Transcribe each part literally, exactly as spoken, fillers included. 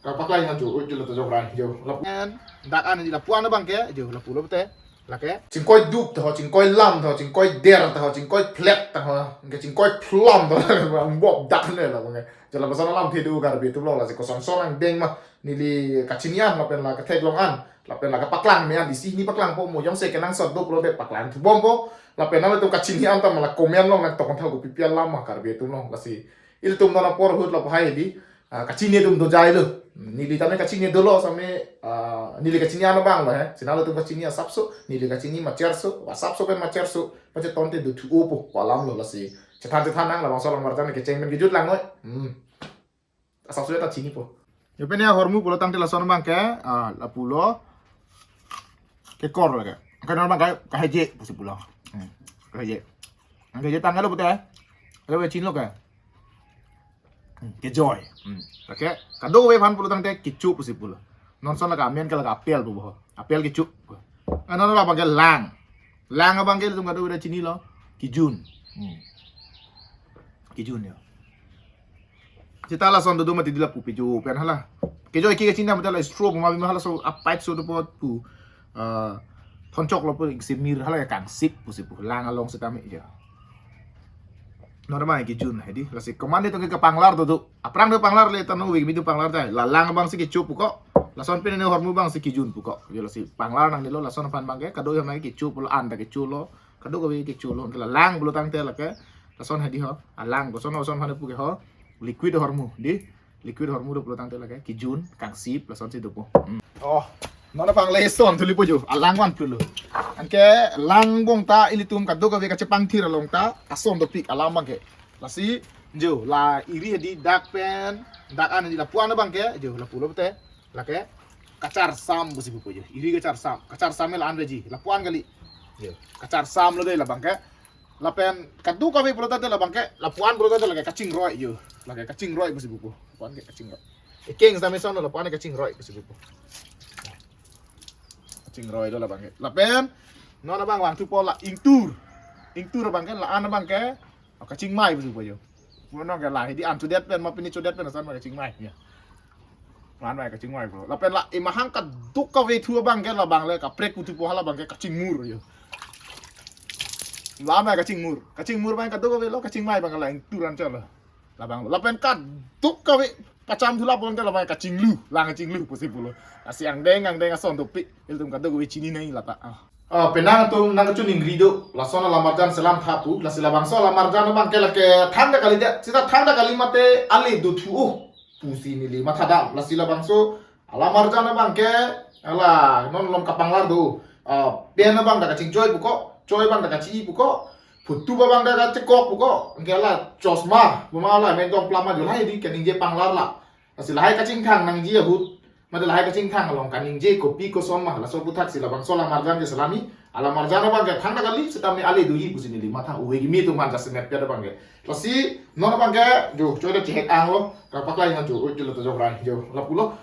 Kapaklai ngan jo, oi, jo lo ta jok rai, jo. Lapen dak an di lapu-an abang ke, jo, lapu lo te. Lake. Chingkoi dup ta ho, chingkoi lam ta ho, chingkoi der ta ho, chingkoi phlek ta ho, ke chingkoi phlam ta ho, bop dak ne la bang ke. Jo lapuson alamthe do Karbi atum along, lasi koson son angdeng ma, neli kachini an lapen la ketheklong an, lapen la kepaklang me an, isi hini paklangpo mo, jongsi kenangsot do pulote paklangthu bompo, lapen nanglitum kachini an ta ma la comment along nangtokon tha kopi pi alam ma Karbi atum along, lasi ilitum non apor ahut lapu hai di, ah, kachini atum do jai lo. Neli tame kachini dolo same, ah, neli kachini an abang lo he. Si nanglitum kachini asapso, neli kachini macherso, asapso pen macherso, pachetonte dothu-opo pu alam lo, lasi chethan chethan nang labangso alammarjan kecheng pen kejut lang noi. Hmm. Asapso ta chinipo. Yo pen ya hormu pulo tangte lason abang ke, ah, lapu lo. Kekor lake. Kan abang ke kaheje pusi pulo. Hmm. Kaheje. Kaheje tanggal lo pute. Lo we chin lo ke. Hmm, kejoi. Hmm. Lake kadokave aphan pulo tangte kecho pusi pulo. Non son lake amen ke lake apel pu bo. Apel kecho. Ano labang ke lang. Lang abang ke ilitum kadokave chinilo. Kejun. Hmm. Kejun yo. Seta lason dodo mati di lapu pejo pen hala. Kejoi ke kachini mati la straw pu ma bima halaso a-pipe so dopo pu, ah, thonchok lo pu iksi mir hala kangsip pusi pu lang along seta me jo. Non abang kejun hedi. Lasi komatne atum ke panglar dodo. Aphrang do panglar le tanu we mi do panglar dai. La lang abang si kecho puko. Lason pen ne hormu abang si kejun puko. Jo lasi panglar nangnelo lason aphan abang ke. Kado yang nang kecho pulo an ta kecho lo. Kadokave kecho lo. Ke la lang pulo tangte lake. Lason hedi ho. Alang koson koson aphan pu ke ho. Liquid hormu di. Liquid hormu do pulo tangte lake. Kejun, kangsip, lason si dopo. Hmm. Oh. Non abang le son thulipo jo. Alang van pulo. Anke lang abang ta ilitum kadokave kachepangthir along ta ason dopik alam abang ke. Lasi jo la iri hedi dak pen dak an di lapu-an abang ke jo lapu lo te lake kacharsam pusi pupo jo. Iri kacharsam. Kacharsam la an veji. Lapu-an kali. Jo. Kacharsam lo de labang ke. Lapen kadokave pulo tangte labang ke. Lapu-an pulo tangte lake kachingroi jo. Lake kachingroi pusi pupo. Lapu-an ke kachingroi. Ekeng same son lapu-an kachingroi pusi pupo. Kachingroi lo labang ke. Lapen non abang vangthupo la ingtur. Ingtur abang ke la an abang ke. Oh, kachingmai pusi pupo jo. Puno ke la hedi an chodet pen ma pini chodet pen ason ma kachingmai ya. An mai kachingmai pulo. Lapen la imahang kadokave thu abang ke labang le kaprek puthupo hala abang ke kachingmur jo. La mai kachingmur. Kachingmur abang kadokave lo kachingmai abang la ingtur an chalo. Labang lo. Lapen kadokave pacham thula pulo te labang kachinglu. Lang kachinglu pusi pulo. Lasi angdeng angdeng ason dopik. Ilitum kadokave chinine lata. Ah. Ah, penang atum nangkachiningri do, lason alammarjan selam tha pu, lasi labangso alammarjan abang ke lake thangta kali dia, seta thangta kali mate ale dothu-o pusi neli matha dam, lasi labangso alammarjan abang ke, ala non malom kapanglar do, ah, pen abang ta kachingchoi puko, choi abang ta kachi-i puko, phutup abang ta kachekok puko, anke ala chosma, buma ala mekdong plama jo lahai di kaningje panglar la. Lasi lahai kachingthang nangji ahut, mate lahai kachingthang along kaningje kopi koson ma, laso aputhaksi labangso alammarjan keselami, alammarjan abang ke thangta kali, seta me ale doji pusi neli matha, uwe kimi atum man jasemet pia abang ke. Lasi, non abang ke, jo, choi ta chihek ang lo, kapaklai ngan jo, oi, jo lo ta jok rai, jo, lapu lo.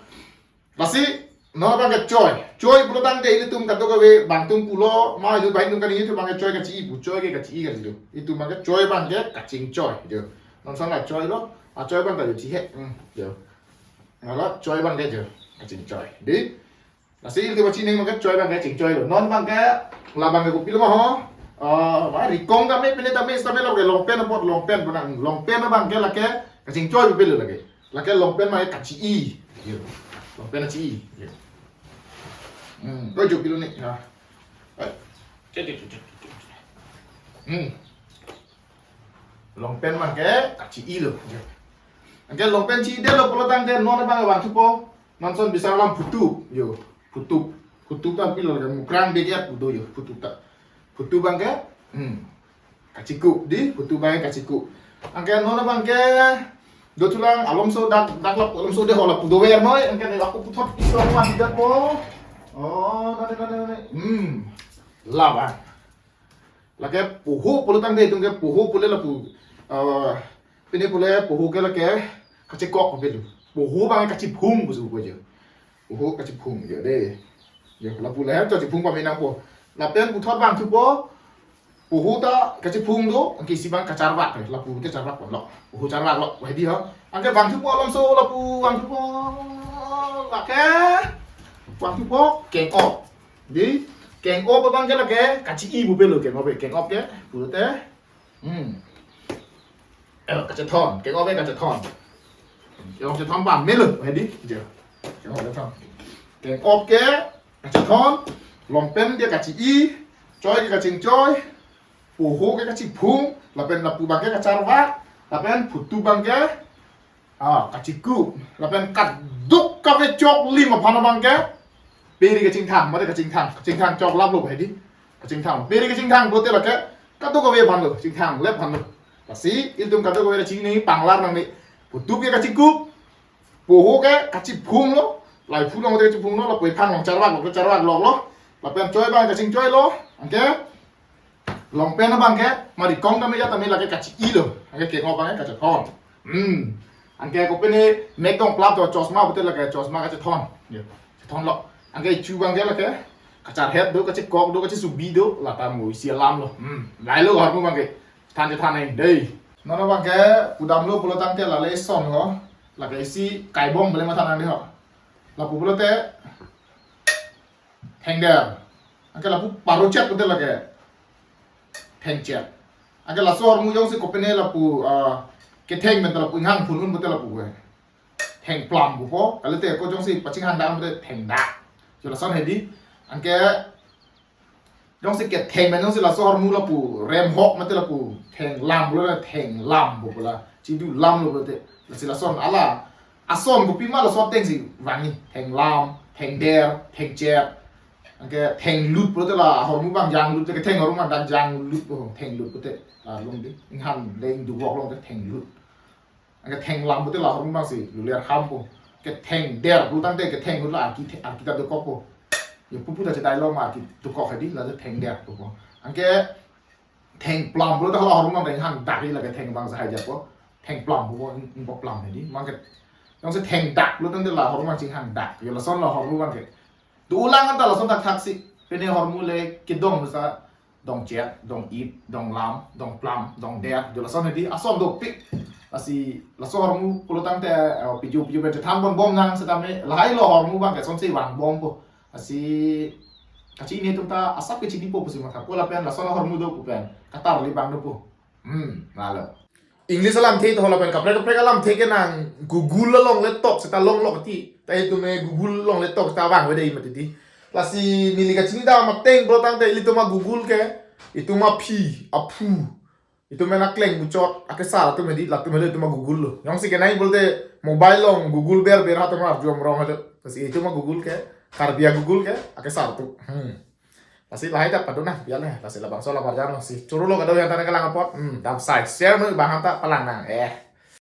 Lasi, non abang ke choi, choi pulo tangte ilitum kadokave bangtum pulo, ma ilitum bangtum kaningje thu abang ke choi kachi-i pu, choi ke kachi-i kali do. Itum abang ke choi abang ke kachingchoi, jo. Non son la choi lo, achoi abang ta jo chihek, hmm, jo. Ngala choi abang ke jo, kachingchoi. Di, lasi ilitum kachinine abang ke choi abang ke kachingchoi lo. Non abang ke, labang ke kopi lo ma ho. Ah, ma rikong tame pine tame same lo ke longpen apot longpen pu nang. Longpen abang ke lake kachingchoi pu pilo lake. Lake longpen ma kachi-i. Jo. Longpen kachi-i. Jo. Hmm, ko jo pilo ni. Ya. Eh. Hmm. Longpen abang ke kachi-i lo. Jo. Anke longpen chi-i det lo pulo tangte non abang vangthupo. Non son bisar alam phutup. Jo. Phutup. Phutup ta pilo ke mukrang dege at pudo jo. Phutup ta. Phutup abang ke. Hmm. Kachikup di. Phutup abang ke kachikup. Anke non abang ke. Dothulang alomso dak dak lap alomso de hola pudo ver noi. Anke ne aku puthot iso wan datpo. Oh, nane nane nane. Hmm. Labang. Lake poho pulo tangte itum ke poho pule lapu, ah, pine pule poho ke lake kachekok pelu. Poho abang kachiphung pusi pu jo. Poho kachiphung jo de. Jo lapu le cho chiphung pame nangpo. Lapen puthot vangthupo. Poho ta kachiphung do, anke isi abang kacharvak, lapu ke charvak lo. Poho charvak lo, wahidi ho. Anke vangthupo alomso lapu vangthupo. Lake, waktu pok, keng-op. Di, keng-op abang ke lake, kachi-i pupe lo keng-op, keng-op ke, pulote. Hmm. Eh, kachethon, keng-op ke kachethon. Keng-op chethon pame lo, hedi, je. Keng-op chethon. Keng-op ke, kachethon, longpen dia kachi-i, choi ke kachingchoi, poho ke kachiphung, lapen lapu abang ke kacharvak, lapen phutup abang ke, ah, kachikup, lapen kadokave choklim aphan abang ke, peri kachingthang, mate kachingthang, kachingthang choklap lo hedi, kachingthang, peri kachingthang pulote lake, kadokave aphan lo, chingthang, lep aphan lo. Lasi, ilitum kadokave chini panglar nangne, phutup ke kachikup, poho ke kachiphung lo, laiphu along ke kachiphung lo, lapu ephang along charvak lo, charvak lo lo, lapen choi abang kachingchoi lo, anke, longpen abang ke, mari kong tame ya tame lake kachi-i lo. Anke keng-op abang ke kachethon. Hmm. Anke kopine mek dong plap do chosma pulote lake chosma kachethon. Ya. Chethon lo. Anke chu abang ke lake kacharhet do, kachikok do, kachisubi do, lata mo isi alam lo. Hmm. Lahai lo ahormu abang ke. Than chethan nang dei. Non abang ke pudam lo pulo tangte lale son ho. Lake isi kaibom bele matha nang dei ho. Lapu pulote thengder. Anke lapu parochet pulote lake thengchet. Anke laso ahormu jongsi kopine lapu, ah, ketheng pen lapu inghang phun un pulote lapu ke thengplam pupo. Kalite ko jongsi pachinghang dam pulote thengdak. Jo lason hedi. Anke jongsi ketheng pen jongsi laso ahormu lapu remhok mate lapu thenglam pulo na thenglam pupo la. Chidu lam lo pulote. Lasi lason ala ason kopima lason ateng si vangji. Thenglam, thengder, thengchet. Anke thenglut pulote la ahormu abang janglut, ketheng ahormu abang dak janglut po, thenglut pulote. La longdi, ingham le ingduk vok along te thenglut. Anke thenglam pulote la ahormu abang si luler ham po. Anke thengder pulo tangte ketheng hut la arki the-, arki ta dokok po. Ya pupu ta chedai lo ma arki dokok hedi, la te thengder pupo. Anke thengplam pulote la ahormu abang inghang dak lake theng abang sahai japo. Thengplam pupo, ing-, ingpo plam hedi. Abang ke, jongsi thengdak pulo tangte la ahormu abang chinghang dak. Ya lason la ahormu abang ke. Dolang anta lason thakthak si. Pine ahormu le kedong sa dongchet, dong-ip, donglam, dongplam, dongder. Jo lason hedi ason dopik. Lasi laso ahormu pulo tangte, eh, piju piju pen chethan ponbom nang setame lahai lo ahormu abang ke sonsi vangbom po. Lasi kachi-i netum ta asap ke chinipo pusi mathapo lapen lason ahormu do pu pen katarli abang dopo. Hmm, lalo. English alamthe to lapen kaprek kaprek alamthe ke nang Google along le tok seta longlok ti. Ta itum me Google along le tok seta vangve dei mati ti. Lasi neli kachini dam ateng pulo tangte ilitum a-Google ke, itum aphi, aphu, itum ena kleng muchot, akesar atum hedi, latum hedi itum a-Google lo. Jongsi kenai pulote mobile along Google ber ber ha atum arju amrong hedi. Lasi itum a-Google ke, Karbi a-Google ke, akesar atum. Hmm. Lasi lahai ta padu na, biar le. Lasi labangso lamarjan lo si. Choro lo kadokave anta nangkelang apot. Hmm, dam sai. Share noi abang anta palang nang. Eh.